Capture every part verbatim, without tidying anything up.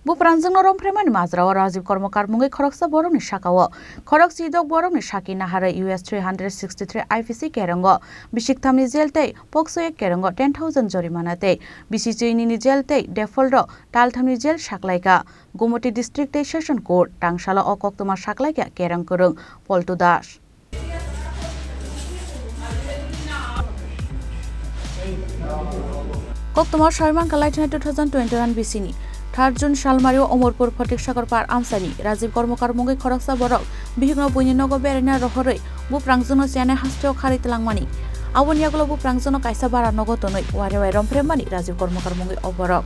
Buprangjakno romphreimani majrao Rajiv Kormokar mungwi khoroksa borokni sakao khorok sidok borokni saki naharwi U S three hundred sixty three I P C kerongo bisik thamni jail tei pokso ek kerongo ten thousand jorimana tei bisi chinini jail tei default o talthamni jail saklaika Gumoti District tei Session Court. Tangsalo o koktwma saklaika kerong kwrwng Poltu Das. Koktwma saiman kalaithina two thousand twenty-one bisini third June salmario Omorpur Photik Sagar par amsani Rajiv Kormokar mungwi khoroksa borok bihikno buini nogo beraina rohorwi buprangjakno chene hasteo kharwi twlangmani. Aboni yagulo buprangjakno kaisa bara nogo tonwi wari wai romphreimani Rajiv Kormokar mungwi o borok.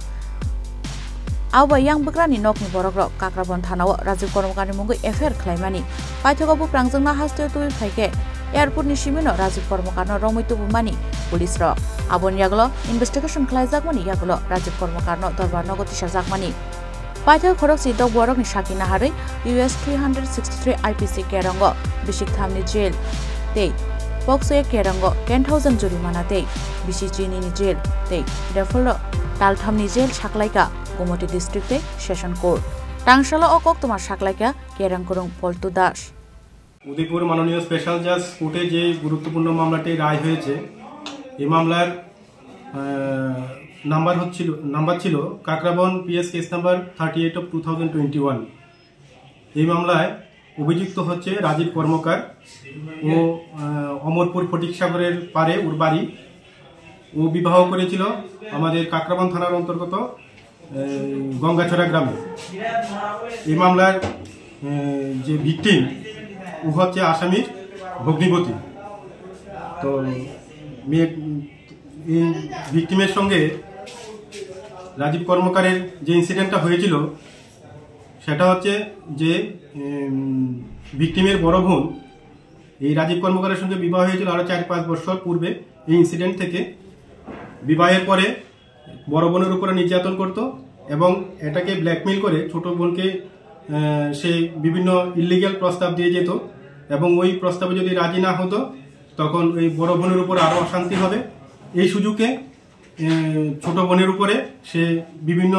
Abo bai yang bwkrani nokni borokrok Kakrabon thanao Rajiv Kormokarni mungwi F I R khlaimani. Paithago buprangjakno hasteo twiwi phaikhe airport ni simino Rajiv Kormokarno romwi tubumani police rok. Aboni yagulo investigation khlaijakmani yagulo Rajiv Kormokarno dorbar nogo tisajakmani. Paithak khorok sidok borokni saki naharwi U S three hundred sixty three I P C kerongo bisik thamni jail tei pokso ek kerongo ten thousand jorimana tei bisi chinini jail tei default o talthamni jail saklaika Gumoti District tei Session Court. Tangsalo o koktwma saklaika kerong kwrwng Poltu Das. Udaipur মাননীয় স্পেশাল জাজ কোর্টে যে গুরুত্বপূর্ণ মামলাটি রায় হয়েছে, এই মামলার, আহ, নাম্বার হচ্ছিল, নাম্বার ছিল Kakraban PS case number thirty eight of two thousand twenty one. এই মামলায় অভিযুক্ত হচ্ছে রাজীব কর্মকার ও, আহ, অমরপুর ফটিকসাগরের পারে ওর বাড়ি। ও বিবাহ করেছিল আমাদের কাকরাবন থানার অন্তর্গত, এই, গঙ্গাছড়া গ্রামে। এই মামলার, এ, যে ভিকটিম, ও হচ্ছে আসামির ভগ্নিপতি। তো মেয়ে, এই ভিকটিমের সঙ্গে রাজীব কর্মকারের যে ইনসিডেন্টটা হয়েছিল, সেটা হচ্ছে যে, এম, ভিকটিমের বড় বোন এই রাজীব কর্মকারের সঙ্গে বিবাহ হয়েছিল আরও চার পাঁচ বছর পূর্বে। এই ইনসিডেন্ট থেকে বিবাহের পরে বড় বোনের উপরে নির্যাতন করত এবং এটাকে ব্ল্যাকমেইল করে ছোট বোনকে, আহ, সে বিভিন্ন ইলিগ্যাল প্রস্তাব দিয়ে যেত এবং ওই প্রস্তাবে যদি রাজি না হতো, তখন ওই বড় বোনের উপর আরও অশান্তি হবে। এই সুযোগে, আহ, ছোট বোনের উপরে সে বিভিন্ন,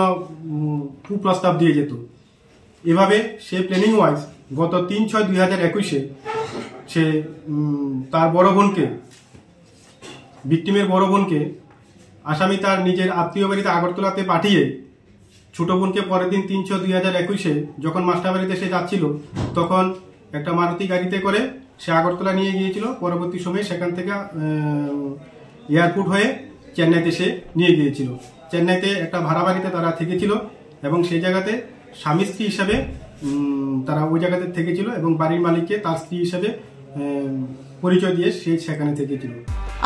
উম, কুপ্রস্তাব দিয়ে যেত। এভাবে সে প্ল্যানিং ওয়াইজ গত তিন ছয় দুই হাজার একুশে সে, উম, তার বড় বোনকে, ভিকটিমের বড় বোনকে আসামি তার নিজের আত্মীয় বাড়িতে আগরতলাতে পাঠিয়ে ছোট বোনকে পরের দিন তিন ছয় দুই হাজার একুশে যখন মাস্টার বাড়িতে সে যাচ্ছিল, তখন একটা মারুতি গাড়িতে করে সে আগরতলা নিয়ে গিয়েছিল। পরবর্তী সময়ে সেখান থেকে, আহ, এয়ারপোর্ট হয়ে চেন্নাইতে সে নিয়ে গিয়েছিল। চেন্নাইতে একটা ভাড়া বাড়িতে তারা থেকেছিল এবং সেই জায়গাতে স্বামী স্ত্রী হিসাবে, উম, তারা ওই জায়গাতে থেকেছিল এবং বাড়ির মালিককে তার স্ত্রী হিসাবে, আহ, পরিচয় দিয়ে সে সেখানে থেকেছিল।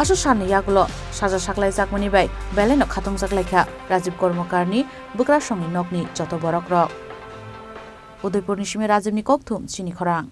Aswk salni yagulo saja saklaijakmani bai belaino khatungjaklaikha Rajiv Kormokarni bwkrasongni nokni joto borokrok. Udaipurni simi Rajibni kokthum chini khorang.